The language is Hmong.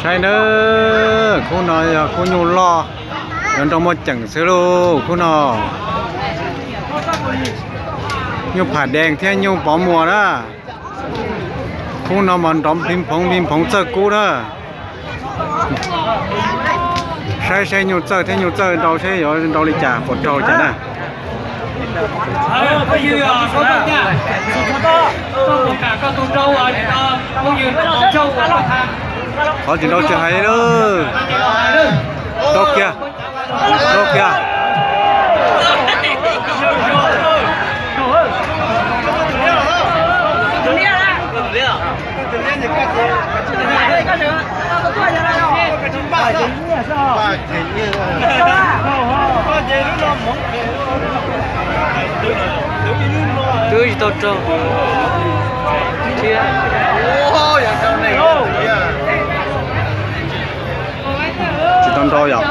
Saib nawb, khub no yog khub nyuj loj, yuav nrog muaj ceem xwb lauj. Khub no nyuj pham dees thiab nyuj pov muag na. Khub no mas nrov nplig phoov nplig phoov txawj kub na. Saib saib nyuj txawj thiab nyuj txawj nrau seb yuav nrau li cas, puas raug cas na. Qhov tsis nrau tsis hais lawm. Nrau kiag, nrau kiag. Twb tsis tau raug thiab. Tsis tau nrau yom.